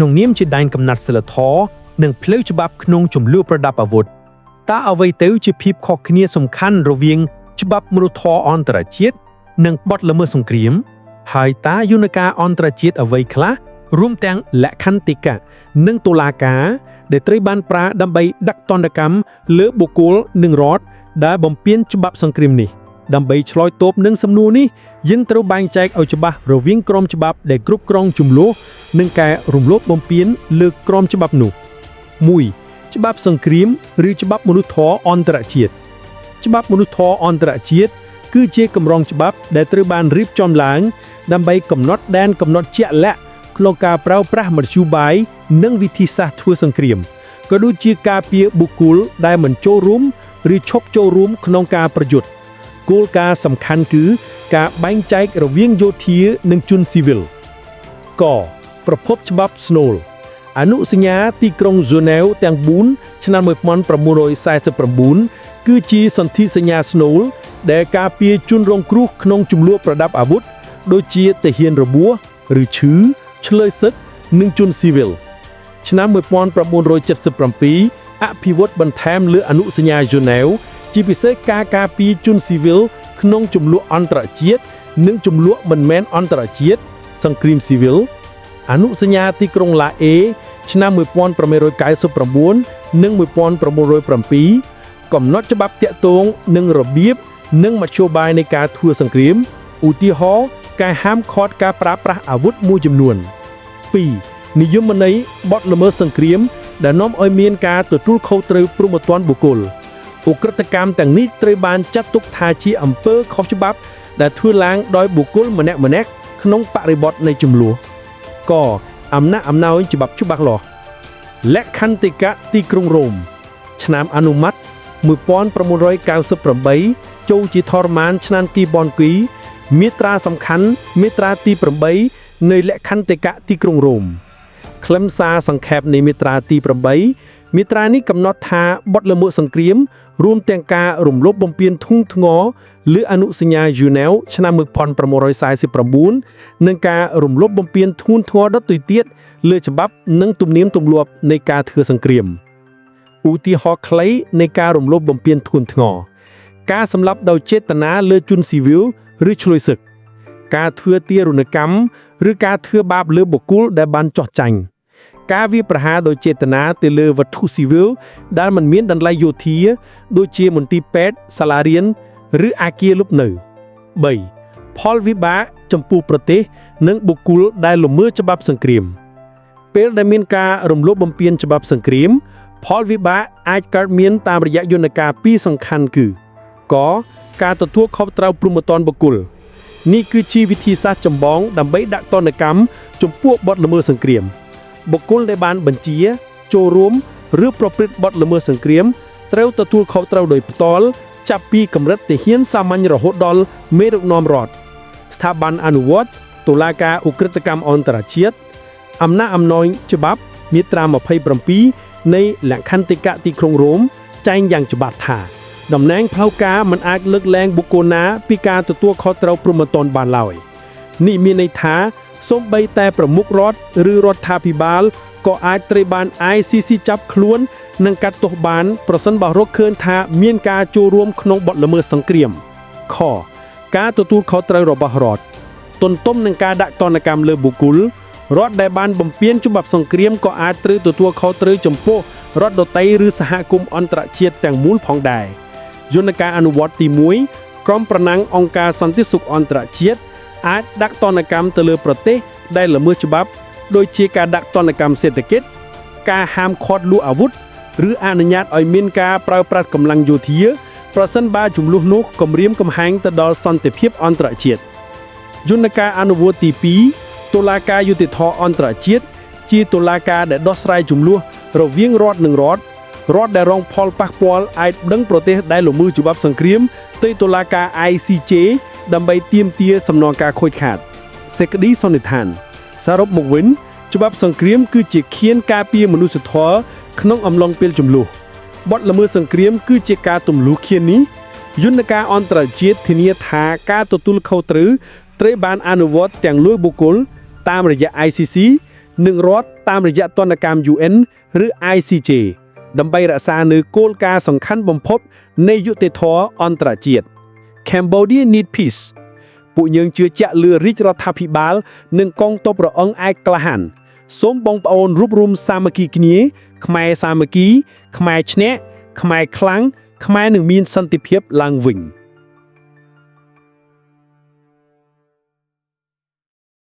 ក្នុងនាមជាដែនកំណត់សិលធម៌និងផ្លូវច្បាប់ក្នុងចំនួនប្រដាប់អាវុធតើអ្វីទៅជាភាពខុសគ្នាសំខាន់រវាងច្បាប់មនុស្សធម៌អន្តរជាតិនិងបទល្មើសសង្គ្រាម ហើយតើយន្តការអន្តរជាតិអ្វីខ្លះរួមទាំងលក្ខន្តិកៈនិងតុលាការដែលត្រូវបានប្រើដើម្បីដាក់ទណ្ឌកម្មលើបុគ្គលនិងរដ្ឋដែលបំពានច្បាប់សង្គ្រាមនេះ ដើម្បីឆ្លើយតបនឹងសំណួរនេះយើងត្រូវបែងចែកឲ្យច្បាស់រវាងក្រមច្បាប់ដែលគ្រប់គ្រងជម្លោះនិងការរំលោភបំពានលើក្រមច្បាប់នោះ1ច្បាប់សង្គ្រាមឬច្បាប់មនុស្សធម៌អន្តរជាតិច្បាប់មនុស្សធម៌អន្តរជាតិគឺជាកម្រងច្បាប់ដែលត្រូវបានរៀបចំឡើងដើម្បីកំណត់ដែនកំណត់ជាក់លាក់ក្នុងការប្រើប្រាស់មធ្យោបាយនិងវិធីសាស្ត្រធ្វើសង្គ្រាមក៏ដូចជាការពារបុគ្គលដែលមិនចូលរួមឬឈប់ចូលរួមក្នុងការប្រយុទ្ធ គោលការណ៍សំខាន់គឺការបែងចែករវាងយោធានិងជនស៊ីវិលកប្រភពច្បាប់ស្នូលអនុសញ្ញាទីក្រុងហ្សឺណែវទាំង4ឆ្នាំ1949គឺជាសន្ធិសញ្ញាស្នូលដែលការពារជនរងគ្រោះក្នុងជម្លោះប្រដាប់អាវុធដូចជាទាហានរបួសឬឈឺឈ្លើយសឹកនិងជនស៊ីវិល ឆ្នាំ1977អភិវឌ្ឍបន្ថែមលើអនុសញ្ញាហ្សឺណែវជាពិសេសការការពារជនស៊ីវិលក្នុងជម្លោះអន្តរជាតិនិងជម្លោះមិនមែនអន្តរជាតិសង្គ្រាមស៊ីវិលអនុសញ្ញាទីក្រុងឡាអេឆ្នាំ1999និង1907កំណត់ច្បាប់តាក់ទងនឹងរបៀបនិងមធ្យោបាយនៃការធ្វើសង្គ្រាមឧទាហរណ៍ការហាមឃាត់ការប្រើប្រាស់អាវុធមួយចំនួន 2និយមន័យបទល្មើសសង្គ្រាមដែលនាំឲ្យមានការទទួលខុសត្រូវព្រហ្មទណ្ឌបុគ្គលឧក្រិដ្ឋកម្មទាំងនេះត្រូវបានចាត់ទុកថាជាអំពើខុសច្បាប់ដែលធ្វើឡើងដោយបុគ្គលម្នាក់ៗក្នុងបរិបទនៃជម្លោះកអំណាចអំណោយច្បាប់ច្បាស់លាស់លក្ខន្តិកៈទីក្រុងរ៉ូមឆ្នាំអនុម័ត1998ចូលជាធរមានឆ្នាំ2002មាត្រាសំខាន់មាត្រាទី8នៃលក្ខន្តិកៈទីក្រុងរ៉ូម ខ្លឹមសារសង្ខេបនៃមាត្រាទី8មាត្រានេះកំណត់ថាបទល្មើសសង្គ្រាមរួមទាំងការរំលោភបំពានធ្ងន់ធ្ងរលើអនុសញ្ញាហ្សឺណែវឆ្នាំ1949និងការរំលោភបំពានធ្ងន់ធ្ងរដទៃទៀតលើច្បាប់និងទំនៀមទម្លាប់នៃការធ្វើសង្គ្រាមឧទាហរណ៍ខ្លីនៃការរំលោភបំពានធ្ងន់ធ្ងរការសម្លាប់ដោយចេតនាលើជនស៊ីវិលឬឈ្លើយសឹកការធ្វើទារុណកម្មឬការធ្វើបាបលើបុគ្គលដែលបានចោះចាញ់ ការវាយប្រហារដោយចេតនាទៅលើវត្ថុស៊ីវិលដែលមិនមានតម្លៃយោធាដូចជាមន្ទីរពេទ្យសាលារៀនឬអាគារលំនៅ3ផលវិបាកចំពោះប្រទេសនិងបុគ្គលដែលល្មើសច្បាប់សង្គ្រាម ពេលដែលមានការរំលោភបំពានច្បាប់សង្គ្រាម ផលវិបាកអាចកើតមានតាមរយៈយន្តការពីរសំខាន់គឺកការទទួលខុសត្រូវព្រហ្មទណ្ឌបុគ្គលនេះគឺជាវិធីសាស្ត្រចម្បងដើម្បីដាក់ទណ្ឌកម្មចំពោះបទល្មើសសង្គ្រាម បុគ្គលដែលបានបញ្ជាចូលរួមឬប្រព្រឹត្តបទល្មើសសង្គ្រាមត្រូវទទួលខុសត្រូវដោយផ្ទាល់ចាប់ពីកម្រិតទាហានសាមញ្ញរហូតដល់មេដឹកនាំរដ្ឋស្ថាប័នអនុវត្តតុលាការឧក្រិដ្ឋកម្មអន្តរជាតិអំណាចអំណោយច្បាប់មាត្រា27នៃលក្ខន្តិកៈទីក្រុងរ៉ូមចែងយ៉ាងច្បាស់ថាតំណែងផ្លូវការមិនអាចលើកលែងបុគ្គលណាពីការទទួលខុសត្រូវព្រហ្មទណ្ឌបានឡើយនេះមានន័យថាសូម្បីតែប្រមុខរដ្ឋឬរដ្ឋាភិបាលក៏អាចត្រូវបាន ICC ចាប់ខ្លួននិងកាត់ទោសបានប្រសិនបើរកឃើញថាមានការចូលរួមក្នុងបទល្មើសសង្គ្រាមខការទទួលខុសត្រូវរបស់រដ្ឋទន្ទឹមនឹងការដាក់ទណ្ឌកម្មលើបុគ្គលរដ្ឋដែលបានបំពានច្បាប់សង្គ្រាមក៏អាចត្រូវទទួលខុសត្រូវចំពោះរដ្ឋដទៃឬសហគមន៍អន្តរជាតិទាំងមូលផងដែរយន្តការអនុវត្តទី1ក្រុមប្រណាំងអង្គការសន្តិសុខអន្តរជាតិអាចដាក់ទណ្ឌកម្មទៅលើប្រទេសដែលល្មើសច្បាប់ដូចជាការដាក់ទណ្ឌកម្មសេដ្ឋកិច្ចការហាមឃាត់លក់អាវុធឬអនុញ្ញាតឲ្យមានការប្រើប្រាស់កម្លាំងយោធាប្រសិនបើជម្លោះនោះគំរាមកំហែងទៅដល់សន្តិភាពអន្តរជាតិយន្តការអនុវត្តទី2តុលាការយុត្តិធម៌អន្តរជាតិជាតុលាការដែលដោះស្រាយជម្លោះរវាងរដ្ឋនិងរដ្ឋរដ្ឋដែលរងផលប៉ះពាល់អាចប្តឹងប្រទេសដែលល្មើសច្បាប់សង្គ្រាមទៅតុលាការ ICJ ដើម្បីទាមទារសំណងការខូចខាតសេចក្តីសន្និដ្ឋានសរុបមកវិញច្បាប់សង្គ្រាមគឺជាខៀនការពារមនុស្សធម៌ក្នុងអំឡុងពេលជម្លោះបទល្មើសសង្គ្រាមគឺជាការទម្លុះខៀននេះយន្តការអន្តរជាតិធានាថាការទទួលខុសត្រូវត្រូវបានអនុវត្តទាំងលើបុគ្គលតាមរយៈ ICC និងរដ្ឋតាមរយៈទណ្ឌកម្ម UN ឬ ICJ ដើម្បីរក្សានូវគោលការណ៍សំខាន់បំផុតនៃយុត្តិធម៌អន្តរជាតិ Cambodia need peace. ពួកយើងជឿជាក់លើរាជរដ្ឋាភិបាល និងកងទ័ពរអឹងឯកក្លាហានសូមបងប្អូនរួបរួមសាមគ្គីគ្នា ខ្មែរសាមគ្គី ខ្មែរឈ្នះខ្មែរខ្លាំងខ្មែរនឹងមានសន្តិភាពឡើងវិញ។